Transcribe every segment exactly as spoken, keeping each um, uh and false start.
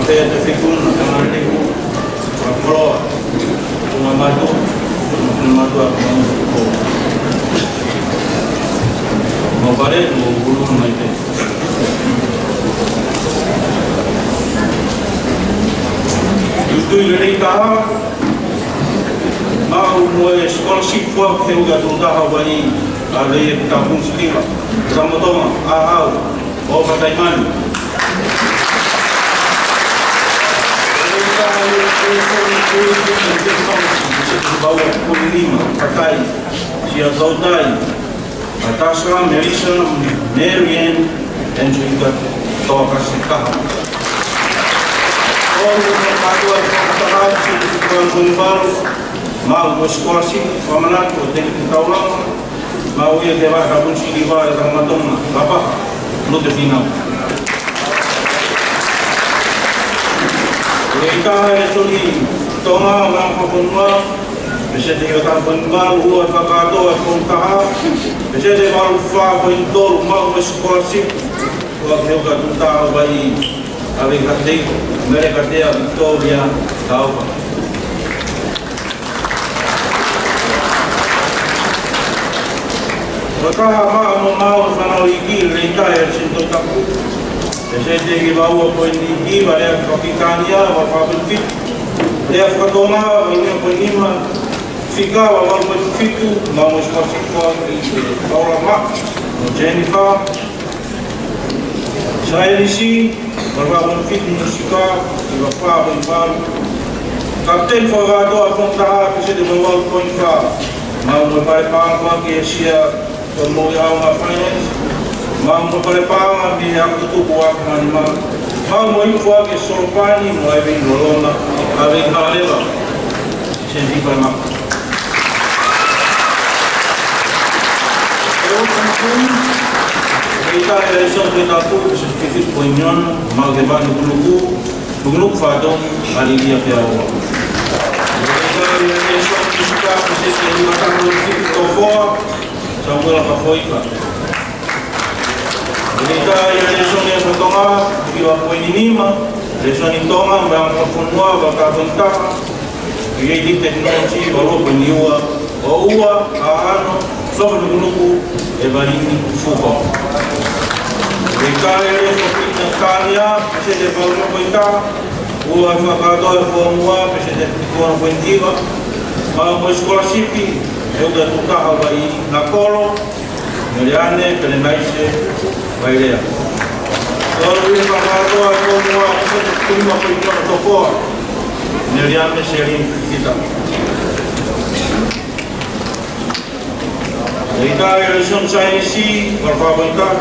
Pea te fekuna, tangata teku, a koloa, ko ngā mātua, ko ngā mātua, ko ngā mātua. Mau pare, mau kulu mai te. Tutui lelei taha, mau mo e scholarship fua ke uka tū taha wai, a lei e tapu sikiva, Ramotonga, a au. ʻO Fataimani. Fatai, Sia Tautai, Natasha, Melissa, Marian, Angelica, Toa Kasikaha. ʻO Fataimani, mau ko scholarship, famanatu, ʻo te ki taulanga, mau ia ke vaha, Tapu Siliva, e Ramotonga, Lapa, Lute Finau. ʻE ʻi taha e Toni Tonga, Lapa Fonua, peseti ʻe taha poini valu, ua fakatoa, e Fonua taha, peseti valu fā poini tolu, mau ko scholarship, ua ke uka tū taha wai, a vei katei, Merekatea, Victoria, Taufa. Ko taha maʻa mo mau fanau iki lelei taha e Sinto Tapu. Peseti ʻe valu poini hiva, Lea Kapitania, valu fā poini fitu. Lea Fakatonga, valu nima poini nima. Fika, valu valu poini fitu, mau mo scholarship fua ki he Paula Ma, mo Jennifer. Saienisi, valu fā poini fitu, Musika, valu fā poini valu. Kapiteni fakakātoa, Fonua taha, peseti valu valu poini fā. Mau mo e pale paʻanga ki he Sia, ko mo ia ʻa Finance. Mau mo e pale paʻanga mei he Ako Tutuku ʻa Manima. Mau mo e fua ki he Solopani, mo e vei loloma, a vei kaleva. Senti Paimaka. ʻE o Tapu, ʻe ʻi taha e Lesoni Tapu, peseti fitu poini ono, mau ke vaha Nukunuku, Nukunuku Fatu, Alilia Peaua. ʻE ʻi taha e Lesoni Musika, peseti hiva taha poini fitu, Tofoa, Samuela Kafoika. ʻE ʻi taha e Lesoni Fakatonga, hiva poini nima, Lesoni Tonga, mei he Ako Fonua, valu taha poini taha, Creative Technology, valu poini ua, ʻo ua, ʻa ano, Sofa Nukunuku, ʻEvalini Fuko. ʻE ʻi taha e Lesoni Kapitania, peseti valu nima poini taha, ua fakakātoa e Fonua, peseti fitu ono poini hiva, mau mo e scholarship, ʻe uka tū taha wai, Nakolo, Meliane Pelenaise Vailea. Tolu e fakakātoa e Fonua, peseti fitu nima poini ono, Tokoa, Meliane Selin Kita. ʻE ʻi taha e Lesoni Saienisi, valu fā poini taha,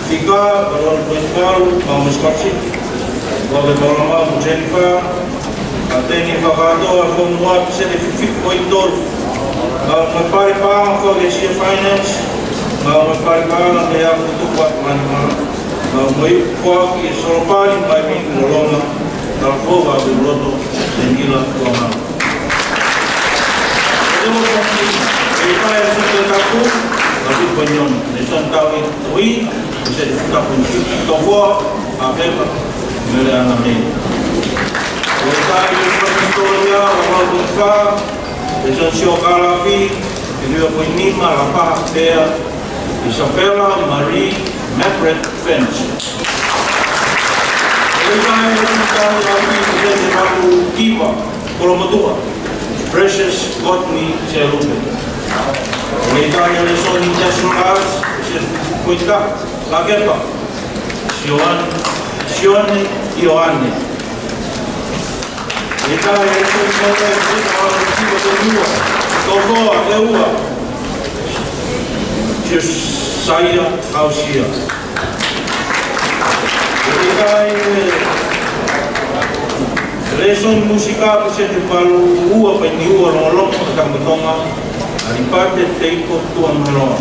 Fika, valu ono poini valu, mau mo scholarship, ua ke Paula Ma mo Jennifer, Kapiteni fakakātoa e Fonua, peseti fitu poini tolu. Mau mo e pale paʻanga fua ki he Sia Finance, mau mo e pale paʻanga mei he Ako Tutuku ʻa Manima, mau mo e fua ki he Solopani, mo e vei loloma, Talafou, Vaʻa Loto, Tengila, Tuama. ʻE o Tapu, ʻe ʻi taha e Lesoni Tapu, valu fitu poini ono, Lesoni Tauʻi, Tui, peseti fitu taha poini fitu, Tofoa, ʻAfepa, Mele Ana Mei. ʻE ʻi taha e Lesoni Hisitōlia, valu valu poini fā, Lesoni Siokālafi, hiva poini nima, Lapaha Pea, Isabella Marie Margaret Fench. ʻE ʻi taha e Lesoni Tauʻi, peseti valu hiva, Kolomotuʻa, Precious Courtney Selupe. ʻE ʻi taha e Lesoni National Arts, peseti fitu poini taha, Lakepa, Sione, Sione Ioane. ʻE ʻi taha e Lesoni Tauʻi, peseti valu hiva poini ua, Tofoa, ʻEua, Josiah Hausia. ʻE ʻi taha e Lesoni Musika, peseti valu ua poini ua, Longolongo ʻa e Tangutonga, ʻAlipate Teiko Tuʻangaeloa.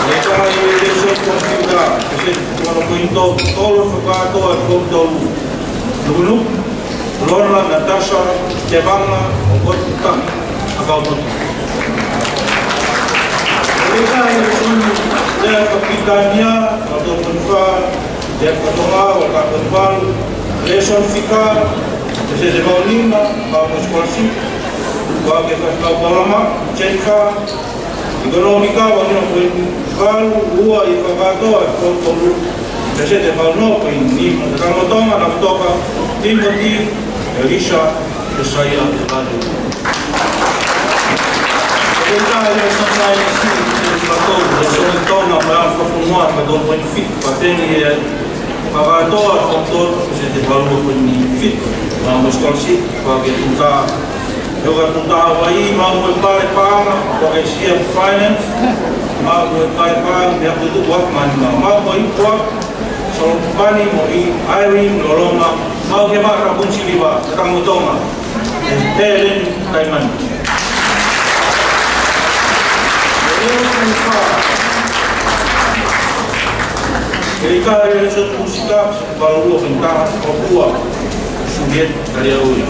ʻE ʻi taha e Lesoni Kōmisiuta, peseti fitu ono poini tolu, tolu fakakātoa e Fonua, Nukunuku, Lona, Natasha, Tevanga, ʻOkota, ʻAkaumotu. ʻE ʻi taha e Lesoni Lea Kapitania, valu tolu poini fā, Lea faka-Tonga, valu taha poini valu. Lēsoni fika, peseti valu nima, maʻu mo e scholarship. Ua ke fai kau palama, Jennifer. ʻIkonōmika, valu nima poini valu, ua ʻi he fakakātoa ʻo e foomu tolu, peseti valu noa poini nima. Tangata Tonga, Nakatoka Timothy, Elisha, Iesaia, Lale. Lēsoni taha ʻi he lēsoni saienisi, peseti valu tolu, lēsoni Tonga mo e Fakafonua, valu tolu poini fitu, pateni ʻi he fakakātoa ʻo e foomu tolu, peseti valu ua poini fitu. Maʻu mo e scholarship, ua ke tuta, ua ke tuta Hawaii, maʻu mo e pale paʻanga, ua ke sia finance, maʻu mo e pale paʻanga, meʻa tutu ua mani ma, maʻu mo e ʻipu ua, Solomani mo e Irene Loloma, maʻu ke mata pun siliva, e tangata Tonga, ʻe Helen Taimani. Lēsoni fā. ʻE ʻikai lēsoni musika, valu ua poini taha, ʻOtua, Juliet Kaliaui.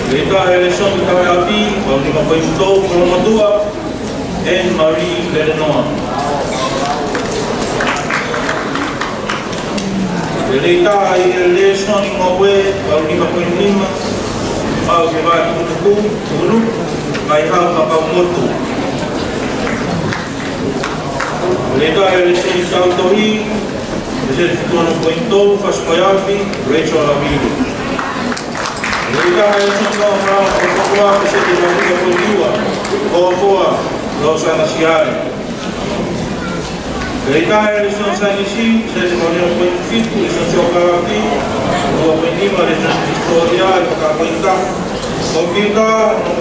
ʻE ʻikai lēsoni taʻe ʻapi, valu nima poini tolu, Kolomotuʻa, Anne Marie Lelenoa. ʻE ʻikai lēsoni ngoue, valu nima poini nima, maʻu ke vai tukutuku, tukutuku, Kaihau Makaumotu. ʻE ʻikai lēsoni tau tohi, peseti fitu noa poini tolu, Fasi Koeafi, Rachel Lavili. ʻE ʻikai lēsoni tau mara, ʻo Fakaʻofoʻofa, peseti valu nima poini ua, Kofoa, Losana Siae. ʻE ʻikai lēsoni saienisi, peseti valu nima poini fitu, lēsoni siokālafi, ua poini nima, lēsoni hisitōlia, ʻi he fakakātoa. Komipiuta,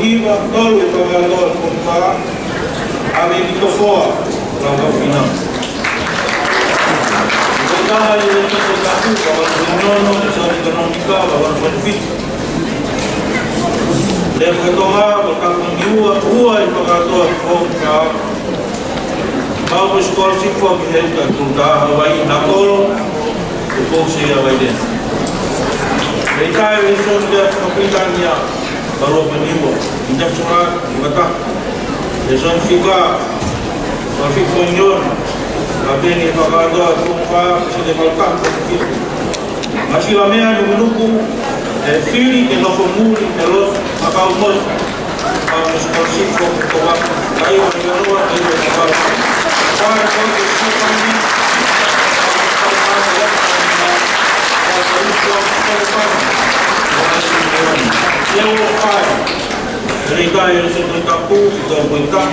nima, tolu, ʻi he fakakātoa, ʻi he fakakātoa. ʻAve ki Tofoa, Laukafina. ʻE ʻikai lēsoni tapu, valu poini ono, lēsoni ʻekonōmika, valu poini fitu. Lea faka-Tonga, valu taha poini ua, ua ʻi he fakakātoa, ʻi he fakakātoa. Maʻu mo e scholarship foki ʻe he ʻOtua, tuta Hawaii, Nakolo, ʻo Kousi Hawaii. ʻE ʻikai lēsoni lea faka-Pilitānia, valu poini ua, Industrial Art, ʻi Vata. Lēsoni fika, valu fitu poini ono, pateni ʻi he fakakātoa, ʻi he foomu fā, peseti valu taha poini fitu. Masiva meʻa nukunuku, ʻe fili ke nofo muli, ʻe Losi Makaumotu. Maʻu mo e scholarship foki ʻe he ʻOtua, Kaihau Makaumotu, Kaihau Makaumotu. Fai ko e sio pani. Lea ua fai. ʻE ʻikai lēsoni tapu, ʻi he tau poini taha,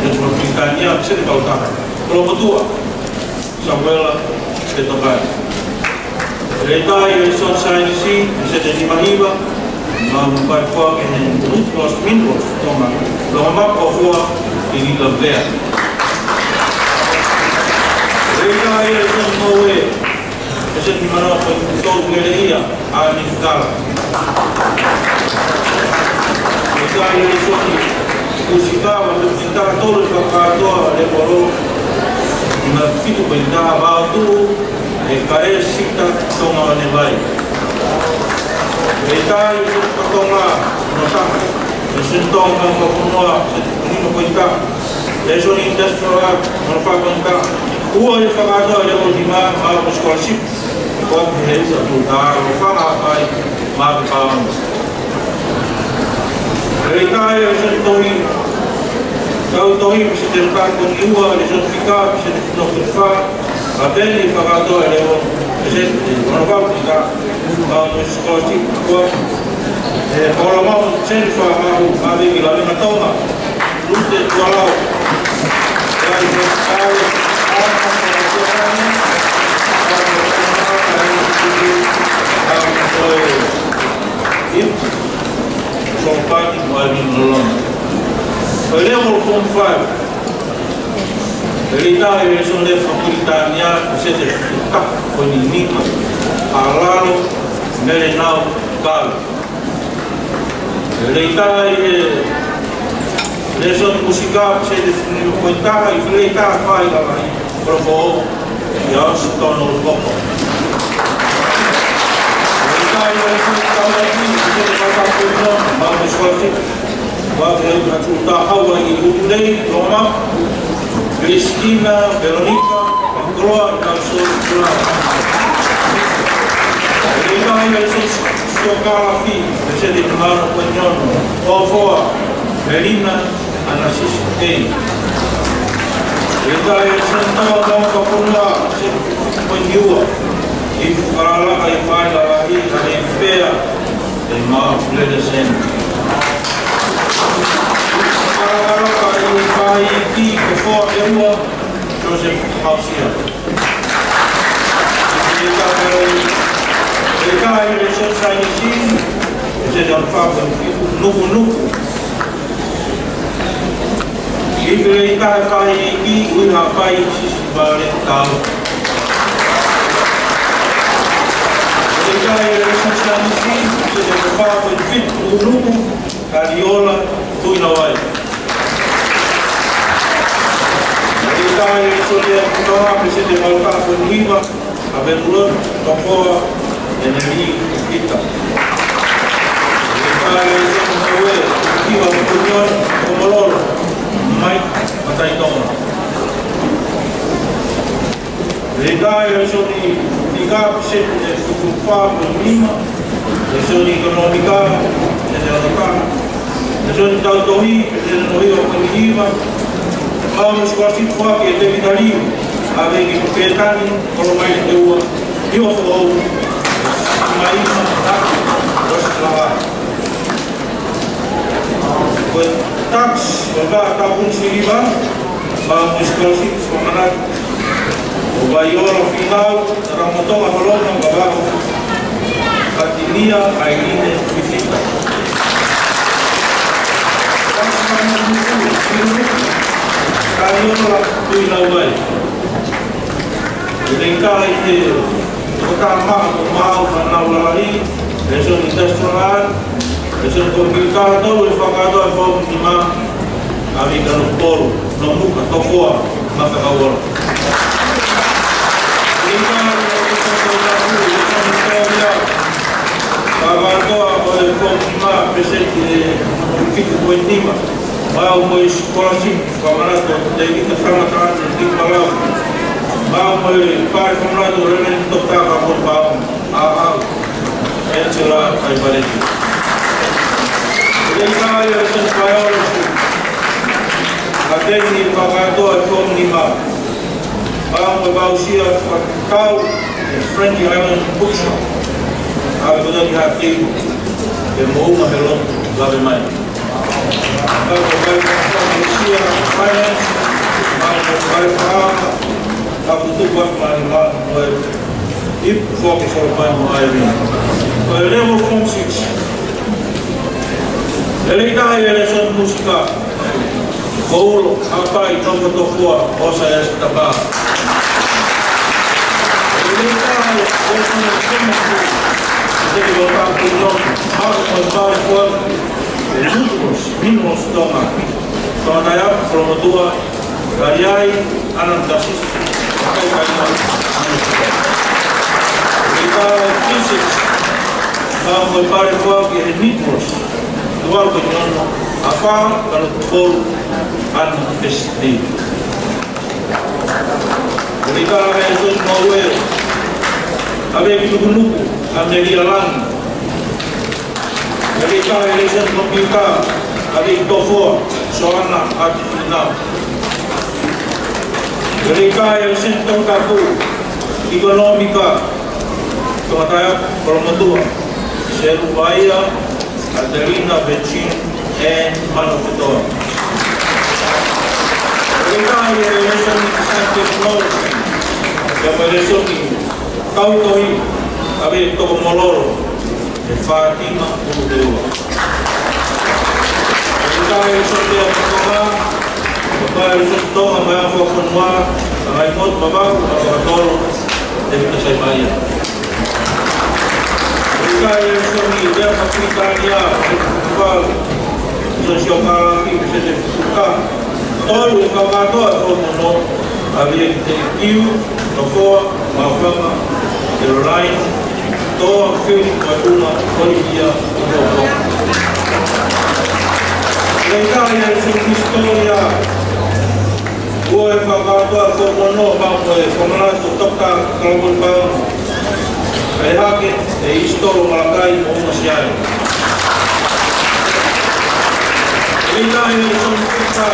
lēsoni Pilitānia, peseti valu taha. Kolomotuʻa, Samuela Petokai. ʻE ʻikai lēsoni saienisi, peseti nima hiva, maʻu mo e pale paʻanga ʻe he Nutrition Minerals Tonga, Longomapa, Kofoa, ʻi Lavea. ʻE ʻikai lēsoni ngoue, peseti nima noa poini tolu, Ngeleia, ʻAmika. ʻE ʻikai lēsoni musika, valu poini taha tolu, ʻi he fakakātoa, Lepolo, nima fitu poini taha, Vaotu, ʻe Kalesita Tonga Onevai. ʻE ʻikai lēsoni faka-Tonga, nima taha, lēsoni Tonga mo e Fakafonua, nima poini taha, lēsoni Industrial Art, nima fā poini taha, ua ʻi he fakakātoa, Lepolo nima, maʻu mo e scholarship, ʻo e ʻOtua, tuta Lofanga Hapai, Maʻake Paono. ʻE ʻikai lēsoni tohi, tau tohi, peseti taha poini ua, lēsoni fika, peseti fitu noa poini fā, pateni ʻi he fakakātoa, ʻe Lepolo, peseti ono fā poini taha, maʻu mo e scholarship, ʻa e palopalema, peseti fā, maʻu, ʻave ki Lavengatonga, Lute Tualau. Solomani mo Irene Loloma. Ko e lea mo e foomu fā. ʻE ʻikai lēsoni lea faka-Pilitānia, peseti taha poini nima, ʻa Lalo Melenau Kau. ʻE ʻikai lēsoni musika, peseti nima poini taha, ʻe ʻikai fai la mai, Kolofo, ʻia Sitono Lukoko. ʻE ʻikai lēsoni taulaʻeiki, peseti taha poini nima, maʻu mo e scholarship, ʻa e ʻOtua, tuta Hawaii, ʻUtulei, Loma, Christina, Veronica, Ua, tau sō kula. Lelei taha e Siokālafi, Peseti Mano Koiniono, Tofoa, Melina, Anasisi Kei. Lelei taha e Sēnitā Mano Kapunga, Peseti Koiniua, ʻi Fukalaka ʻi Failalahi, ʻAlefea, ʻe Maʻa Lele Seni. Fukalaka ʻi Faiki, Tofoa ʻEua, Joseph Mausia. Lelei taha e Siokālafi, Peseti Nukunuku. Lelei taha e Faiki, Uihapai, Sisi Vale Tau. Lelei taha e Siokālafi, Peseti Nukunuku. Kaliola Tuʻinavai. Lelei taha e Siokālafi, Peseti Maʻutaka Koiniva, ʻAvelu Lotu, Tofoa, ʻEneli Pita. Lelei taha e Siokālafi, Kiva Koiniono, Komololo, Mike Mataitonga. Lelei taha e Siokālafi, Peseti Nukunuku, Siokālafi ʻEkonōmika, Peseti Alota, Siokālafi Tautohi, Peseti Nohi ʻo Koiniva, maʻu mo e sikolasipi foaki ʻe Tēvita Liu, ʻAveki Pētani, Kolomaile ʻEua, Io Foʻou, Simaima, Taki, Rosalaha. Ko e tax, ko e tax, tax on silver, maʻu mo e sikolasipi fakamanatu ʻo Vaiola Finau, Taramotonga Holoma, Vavao, Patinia, ʻAiline Fifita. Tax on silver, Kaliola Tuʻinavai. Lelei taha e Tokotaha Maʻa ʻo Maʻa ʻo Fānau Lalahi, Peseti Industrial Art, Peseti Komiutala, tolu e fakakātoa e foomu nima, ʻAveki Kanokupolu, Nomuka, Tofoa, Matakauola. Lelei taha e Peseti Komiutala, fakakātoa ʻo e foomu nima, Peseti ʻe fitu poini nima, maʻu mo e sikolasipi fakamanatu ʻo Tēvita Tangata ʻAne Tipalau, maʻu mo e pale fakamanatu ʻo Leleni Toketā Kapolopau, ʻAʻau, Angela Kaipareti. Lelei taha e Peseti Biology, ʻa Tēvita, fakakātoa e foomu nima, maʻu mo e voucher fakakau ʻe Frankie Island Bookshop, ʻa e kota ki Haʻateilu, ʻe Moʻunga Helotu Lavemai. Ka ko e vai fakaʻosi ʻa e finance, ka ko e vai fakaʻosi, ka ko e tuku atu mai ma, ko e ipu foki solo mai mo ai ni. Ko e level form six. Lelei taha e lēsoni mūsika, ko Ulo Hapai, Toko Tofoa, ʻOsaiasi Tapā. Lelei taha e lēsoni chemistry, Peseti Lotā Kuinoni, maʻu mo e pale foaki ʻe Minerals, Minerals Tonga, Tonga Taiapu, Kolomotuʻa, Kaliai, ʻAna Tasi, Kai Kai Mai, ʻAna Tasi. Lelei taha e physics, maʻu mo e pale foaki ʻe Nicholas, Tuvalu Koiniono, Afā, Kanokupolu, ʻAna Tasi. Lelei taha e lēsoni ngāue, ʻAveki Nukunuku, ʻa Melia Langi. Lelei taha e lēsoni komipiuta, ʻAveki Tofoa, Soana ʻAtifinau. Lelei taha e lēsoni Tongatapu, ʻEkonōmika, Tonga Taiapu, Kolomotuʻa, Seru Vaia, Adelina Virgin, and Mano Fetoa. Lelei taha e lēsoni Science Technology, pea mo e lēsoni Tautohi, ʻAveki Tokomololo, ʻe Fātima Uluteua. Lelei taha e lēsoni Tonga, lelei taha e lēsoni Tonga, mai ʻa Fakafonua, ʻa Ngaimotu Vavau, ʻa Fakatolo, ʻe Vita Saimaia. Lelei taha e lēsoni Lea Fakafitālia, ʻe Tuvalu, lēsoni Siokālafi, Peseti Fuka, tolu e fakakātoa e foomu ono, ʻAveki Teikiu, Tofoa, Maʻufanga, Caroline, Toa, Philip, Koeʻumaʻā, Olivia, Tofoa. Lelei taha e lēsoni Hisitōlia, Ko e fakakātoa ko hono pau ko e fakamanatu ʻa Toketā Kalauni Pau, ʻa e hake ʻe Isitolo Malakai Moʻunga Siale. ʻE ʻi ai e sōni kuka,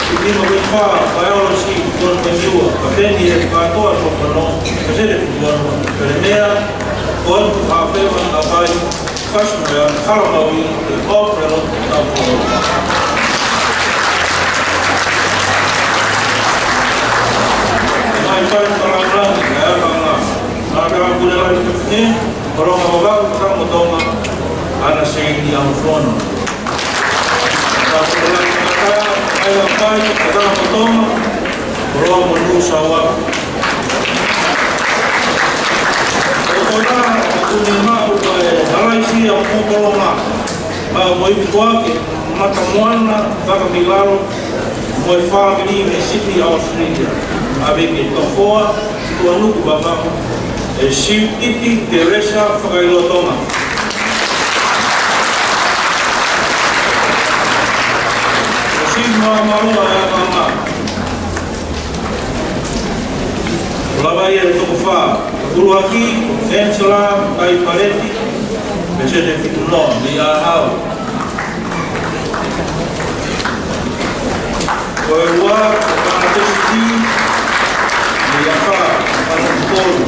ʻi nima ko e pā, ʻa e ʻosi, ko e peniua, ka peni e fakakātoa ko hono, ka sere kukuano, pele mea, ko e tu hāfewa, ʻa pai, Pastor Halamau, the Pope Fellow, Taupo. Mai pai talangalangi, ʻa e anga, ʻa e anga pule lai ke, ko e longa vavau, ka mo Tonga, ʻa ʻAna Seini Amofono. Ka pule lai ke, ʻa e anga pai, ka mo Tonga, ko e longa mo Nuʻu Sava. ʻO kona, ʻoku ne maʻu ko e halaisi ʻa Mokopolonga. Pea mo e ipu ko ake, Matamoana, Vakamilalo, mo e fāmili mei Sydney, Australia. ʻA Veke Tofoa, Tuʻanuku Vavaku, ʻe Siutiti Teresa Fakailoa Tonga. ʻO Siu Maamaloa ʻa e ʻAkama. Lava ia ʻe toko fā. ʻUluaki, Angela Kaipaleti, pēseti fitu noa, mei ʻAhau. Ko e ua, ko Panatesi Tī, mei ʻAfā, Panatesi Tolu.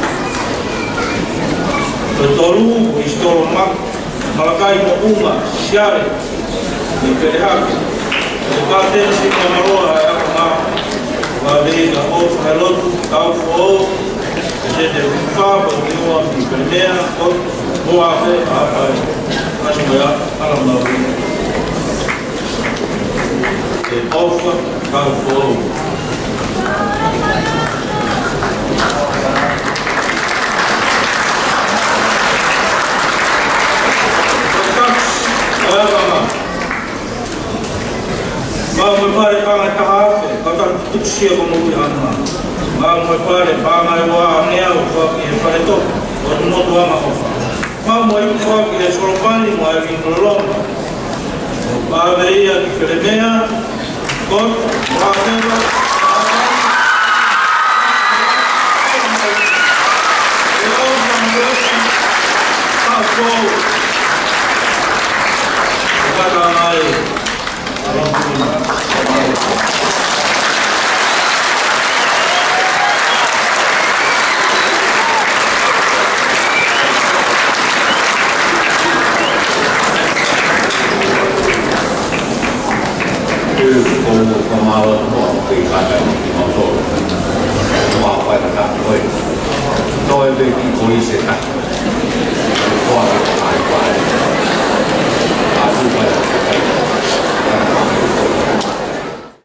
Ko e tolu, Isitolo Mak-, Malakai Moʻunga Siale, mei Pelehake. Ko e kapiteni Siu Maamaloa ʻa e ʻAkama, ʻa Veka ʻo Failotu, Taupo, pēseti fā, ko e niua, mei Pelemea, ko Moafe, ʻa pai, Pastor Halamau. ʻE ʻofa, Taupo. Mau mo e pale paʻanga ʻe taha afe, kau tau tukusia ko Moʻui Hana. Mau mo e pale paʻanga ʻe ua ange au, ko e pale toko, ko e motu ama ʻofa. Mau mo e ipu ko ē ki he Solopani mo e Vinilolonga. ʻO pāve ia ki Felemea, ko Wākeva,